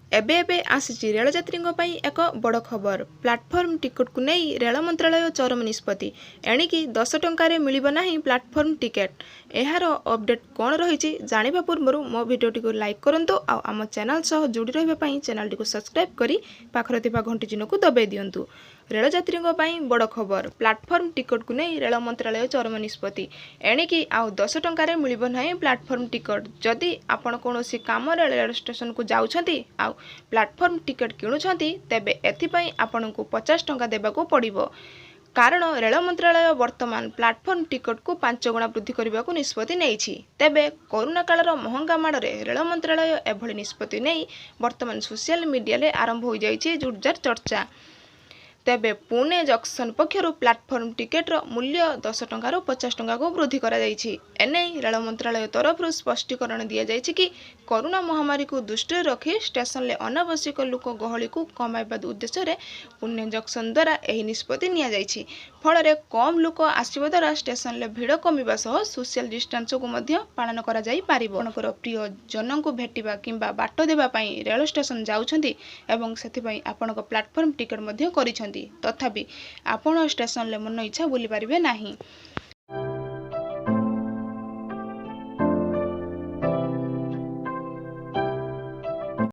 ଏବେ ଏବେ ଆସିଛି ରେଳଯାତ୍ରୀଙ୍କ ପାଇଁ ଏକ ବଡ଼ ଖବର। ପ୍ଲାଟଫର୍ମ ଟିକେଟକୁ ନେଇ ରେଳ ମନ୍ତ୍ରାଳୟ ଚରମ ନିଷ୍ପତ୍ତି। ଏଣିକି 10 ଟଙ୍କାରେ ମିଳିବ ନାହିଁ ପ୍ଲାଟଫର୍ମ ଟିକେଟ। ଏହାର ଅପଡେଟ୍ କ'ଣ ରହିଛି ଜାଣିବା ପୂର୍ବରୁ ମୋ ଭିଡ଼ିଓଟିକୁ ଲାଇକ୍ କରନ୍ତୁ ଆଉ ଆମ ଚ୍ୟାନେଲ ସହ ଯୋଡ଼ି ରହିବା ପାଇଁ ଚ୍ୟାନେଲଟିକୁ ସବସ୍କ୍ରାଇବ୍ କରି ପାଖରେ ଥିବା ଘଣ୍ଟି ଚିହ୍ନକୁ ଦବାଇ ଦିଅନ୍ତୁ। ରେଳଯାତ୍ରୀଙ୍କ ପାଇଁ ବଡ଼ ଖବର। ପ୍ଲାଟଫର୍ମ ଟିକେଟକୁ ନେଇ ରେଳ ମନ୍ତ୍ରାଳୟ ଚରମ ନିଷ୍ପତ୍ତି। ଏଣିକି ଆଉ 10 ଟଙ୍କାରେ ମିଳିବ ନାହିଁ ପ୍ଲାଟଫର୍ମ ଟିକେଟ। ଯଦି ଆପଣ କୌଣସି କାମରେ ରେଳ ଷ୍ଟେସନକୁ ଯାଉଛନ୍ତି ଆଉ ପ୍ଲାଟଫର୍ମ ଟିକେଟ କିଣୁଛନ୍ତି, ତେବେ ଏଥିପାଇଁ ଆପଣଙ୍କୁ 50 ଟଙ୍କା ଦେବାକୁ ପଡ଼ିବ। କାରଣ ରେଳ ମନ୍ତ୍ରାଳୟ ବର୍ତ୍ତମାନ ପ୍ଲାଟଫର୍ମ ଟିକେଟକୁ 5 ଗୁଣା ବୃଦ୍ଧି କରିବାକୁ ନିଷ୍ପତ୍ତି ନେଇଛି। ତେବେ କରୋନା କାଳର ମହଙ୍ଗା ମାଡ଼ରେ ରେଳ ମନ୍ତ୍ରାଳୟ ଏଭଳି ନିଷ୍ପତ୍ତି ନେଇ ବର୍ତ୍ତମାନ ସୋସିଆଲ ମିଡିଆରେ ଆରମ୍ଭ ହୋଇଯାଇଛି ଜୋରଦାର ଚର୍ଚ୍ଚା। ତେବେ ପୁନେ ଜଙ୍କସନ ପକ୍ଷରୁ ପ୍ଲାଟଫର୍ମ ଟିକେଟର ମୂଲ୍ୟ 10 ଟଙ୍କାରୁ 50 ଟଙ୍କାକୁ ବୃଦ୍ଧି କରାଯାଇଛି। ଏନେଇ ରେଳ ମନ୍ତ୍ରାଳୟ ତରଫରୁ ସ୍ପଷ୍ଟୀକରଣ ଦିଆଯାଇଛି କି, କରୋନା ମହାମାରୀକୁ ଦୃଷ୍ଟିରେ ରଖି ଷ୍ଟେସନରେ ଅନାବଶ୍ୟକ ଲୋକ ଗହଳିକୁ କମାଇବା ଉଦ୍ଦେଶ୍ୟରେ ପୁନେ ଜଙ୍କସନ ଦ୍ୱାରା ଏହି ନିଷ୍ପତ୍ତି ନିଆଯାଇଛି। ଫଳରେ କମ୍ ଲୋକ ଆସିବା ଦ୍ୱାରା ଷ୍ଟେସନରେ ଭିଡ଼ କମିବା ସହ ସୋସିଆଲ ଡିଷ୍ଟାନ୍ସକୁ ମଧ୍ୟ ପାଳନ କରାଯାଇପାରିବ। ଆପଣଙ୍କର ପ୍ରିୟ ଜନଙ୍କୁ ଭେଟିବା କିମ୍ବା ବାଟ ଦେବା ପାଇଁ ରେଳ ଷ୍ଟେସନ ଯାଉଛନ୍ତି ଏବଂ ସେଥିପାଇଁ ଆପଣଙ୍କ ପ୍ଲାଟଫର୍ମ ଟିକେଟ ମଧ୍ୟ କରିଛନ୍ତି, ତଥାପି ଆପଣ ଷ୍ଟେସନରେ ମନ ଇଚ୍ଛା ବୁଲିପାରିବେ ନାହିଁ।